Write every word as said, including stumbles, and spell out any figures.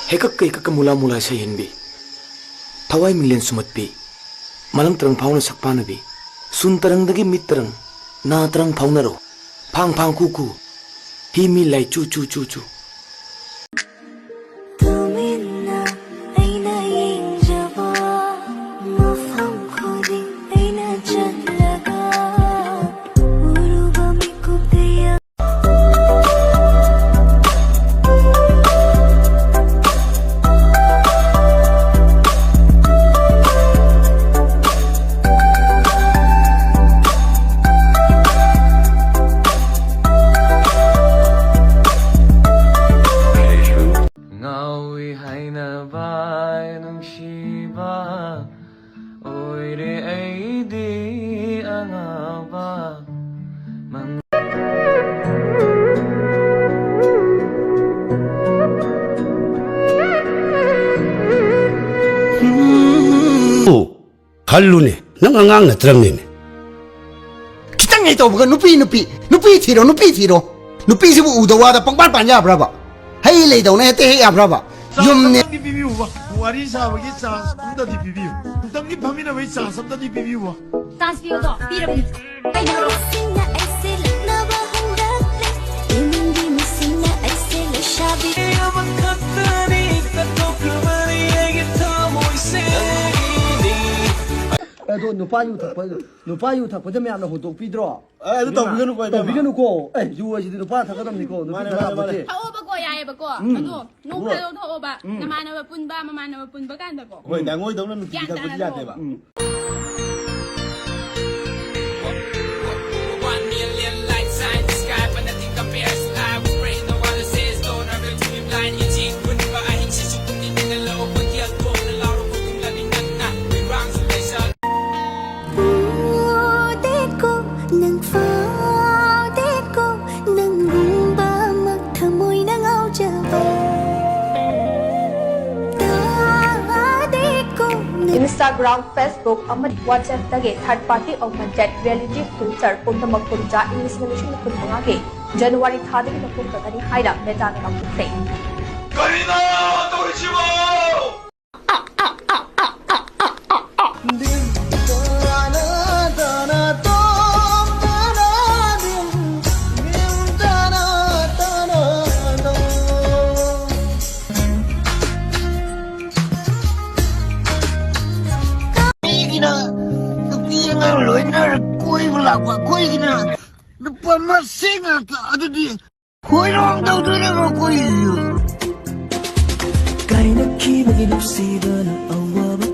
ꯍꯩꯀꯛꯀ ꯍꯩꯀꯛꯀ ꯃꯨꯂꯥ ꯃꯨꯂꯥ ꯁꯩꯍꯟꯕꯤ, ꯊꯋꯥꯏ ꯃꯤꯡꯂꯦꯟ ꯁꯨꯝꯍꯠꯄꯤ, ꯃꯂꯪ ꯇꯔꯪ ꯐꯥꯎꯅ ꯁꯛ ꯄꯥꯟꯅꯕꯤ, ꯁꯨꯟ ꯇꯔꯪꯗꯒꯤ ꯃꯤꯠ ꯇꯔꯪ, ꯅꯥ ꯇꯔꯪ ꯐꯥꯎꯅꯔꯣ, ꯐꯥꯡ ꯐꯥꯡ ꯀꯨ ꯀꯨ, ꯍꯤ ꯃꯤ ꯂꯥꯏ ꯆꯨ ꯆꯨ ꯆꯨ ꯆꯨ꯫ ꯇꯨꯃꯤꯟꯅ ꯑꯩꯅ ꯌꯦꯡꯖꯕ ꯃꯐꯝ ꯈꯨꯗꯤꯡ ꯑꯩꯅ ꯆꯠꯂꯒ ꯎꯔꯨꯕ ꯃꯤꯀꯨꯞꯇ ꯉꯥꯎꯏ ꯍꯥꯏꯅꯕ ꯅꯨꯡꯁꯤꯕ ꯑꯣꯏꯔꯦ ꯑꯩꯗꯤ ꯑꯉꯥꯎꯕ ꯃꯪ- ꯈꯜꯂꯨꯅꯦ, ꯅꯪ ꯑꯉꯥꯡ ꯅꯠꯇ꯭ꯔꯕꯅꯤꯅꯦ꯫ ꯈꯤꯇꯪ ꯍꯦꯛ ꯇꯧꯕꯒ ꯅꯨꯄꯤ, ꯅꯨꯄꯤ, ꯅꯨꯄꯤ ꯊꯤꯔꯣ, ꯅꯨꯄꯤ ꯊꯤꯔꯣ꯫ ꯅꯨꯄꯤꯁꯤꯕꯨ ꯎꯗ ꯋꯥꯗ ꯄꯪꯄꯥꯟ ꯄꯥꯟ ꯌꯥꯕ꯭ꯔꯕ? ꯍꯩ ꯂꯩꯗꯧꯅ ꯍꯦꯛꯇ ꯍꯦꯛ ꯌꯥꯕ꯭ꯔꯕ? ꯆꯥꯟꯁ ꯌꯨꯝꯅꯦ꯫ ꯑꯝꯇꯪꯗꯤ ꯄꯤꯕꯤꯌꯨꯕ, ꯋꯥꯔꯤ ꯁꯥꯕꯒꯤ ꯆꯥꯟꯁ ꯑꯝꯇꯗꯤ ꯄꯤꯕꯤꯌꯨ꯫ ꯑꯝꯇꯪꯗꯤ ꯐꯝꯃꯤꯟꯅꯕꯒꯤ ꯆꯥꯟꯁ ꯑꯝꯇꯗꯤ ꯄꯤꯕꯤꯌꯨꯕ꯫ ꯆꯥꯟꯁ ꯄꯤꯌꯨꯗꯣ, ꯄꯤꯔꯕꯅꯤ꯫ ꯀꯩꯅꯣ? ꯃꯤꯁꯤꯡꯅ ꯑꯩꯁꯦ ꯂꯛꯅꯕ ꯍꯧꯔꯛꯂꯦ꯫ ꯏꯃꯨꯡꯒꯤ ꯃꯤꯁꯤꯡꯅ ꯑꯩꯁꯦ ꯂꯩꯁꯥꯕꯤ ꯑꯃꯈꯛꯇꯅꯤ ꯀꯠꯊꯣꯛꯈ꯭ꯔꯕꯅꯤ ꯑꯩꯒꯤ ꯊꯃꯣꯏꯁꯦ꯫ ꯑꯗꯣ ꯅꯨꯄꯥ ꯌꯨ ꯊꯛꯄ, ꯅꯨꯄꯥ ꯌꯨ ꯊꯛꯄꯗ ꯃꯌꯥꯝꯅ ꯍꯨꯟꯗꯣꯛꯄꯤꯗ꯭ꯔꯣ? ꯑꯦ, ꯑꯗꯨ ꯇꯧꯕꯤꯒꯅꯨꯀꯣ, ꯏꯕꯦꯝꯃ꯫ ꯇꯧꯕꯤꯒꯅꯨꯀꯣ꯫ ꯑꯦ, ꯌꯨ ꯍꯥꯏꯁꯤꯗꯤ ꯅꯨꯄꯥ ꯊꯛꯀꯗꯕꯅꯤꯀꯣ, ꯅꯨꯄꯤ ꯃꯥꯅꯦ, ꯊꯛ ꯃꯥꯅꯦ, ꯌꯥꯄꯣꯠꯇꯦ꯫ ꯃꯥꯅꯦ꯫ ꯊꯛꯑꯣꯕꯀꯣ, ꯌꯥꯏꯑꯕꯀꯣ꯫ ꯎꯝ꯫ ꯑꯗꯣ ꯅꯣꯡ ꯍꯣꯏ꯫ ꯐꯥꯗꯣꯛ ꯊꯛꯑꯣꯕ꯫ ꯎꯝ꯫ ꯅꯃꯥꯟꯅꯕ ꯄꯨꯟꯕ, ꯃꯃꯥꯟꯅꯕ ꯄꯨꯟꯕ ꯀꯥꯟꯗꯀꯣ꯫ ꯍꯣꯏ, ꯗꯥ ꯃꯣꯏꯗꯧꯅ ꯅꯨꯡꯇꯤꯒꯤ ꯒ꯭ꯌꯥꯟ ꯊꯛꯄꯗꯤ ꯇꯥꯅ ꯌꯥꯗꯦꯕ꯫ ꯊꯛꯑꯣ꯫ ꯎꯝ꯫ One million lights shine the sky, but nothing compares to how we spray. No other says, don't ever dream blind. ꯏꯆꯤꯛ ꯄꯨꯟꯕ ꯑꯍꯤꯡꯁꯤꯁꯨ ꯄꯨꯛꯅꯤꯡ ꯂꯧꯕ ꯌꯦꯜ ꯊꯣꯛꯅ ꯂꯥꯎꯔꯛꯄ ꯀꯨꯝꯂꯕꯤ ꯅꯪꯅ ꯏꯔꯥꯡꯁꯨ ꯂꯩꯁꯜ ꯎꯗꯦꯀꯣ, ꯅꯪ ꯐꯥꯎꯗꯦꯀꯣ, ꯅꯪꯒꯨꯝꯕ ꯑꯃ ꯊꯃꯣꯏꯅ ꯉꯥꯎꯖꯕ ꯇꯥꯗꯦꯀꯣ, ꯅꯪ Instagram, Facebook ꯑꯃꯗꯤ WhatsApp-ꯇꯒꯤ third party augmented reality filter ꯄꯨꯝꯅꯃꯛ ꯀꯨꯝꯖꯥ ꯏꯪ ꯂꯤꯁꯤꯡ ꯑꯅꯤ ꯀꯨꯟꯃꯉꯥꯒꯤ January ꯊꯥꯗꯒꯤ ꯂꯧꯊꯣꯛꯈ꯭ꯔꯒꯅꯤ ꯍꯥꯏꯅ Meta-ꯅ ꯂꯥꯎꯊꯣꯛꯈ꯭ꯔꯦ꯫ ꯀꯔꯤꯅꯣ? ꯂꯥꯛꯄ ꯑꯩꯈꯣꯏꯒꯤꯅ ꯅꯨꯄꯥ ꯃꯁꯦꯟ ꯉꯥꯛꯇ꯫ ꯑꯗꯨꯗꯤ ꯍꯣꯏꯔꯣꯡ ꯇꯧꯗꯣꯏꯅꯦꯕ ꯑꯩꯈꯣꯏ꯫ ꯀꯥꯏꯅꯈꯤꯕꯒꯤ ꯅꯨꯡꯁꯤꯕꯅ ꯑꯋꯥꯕ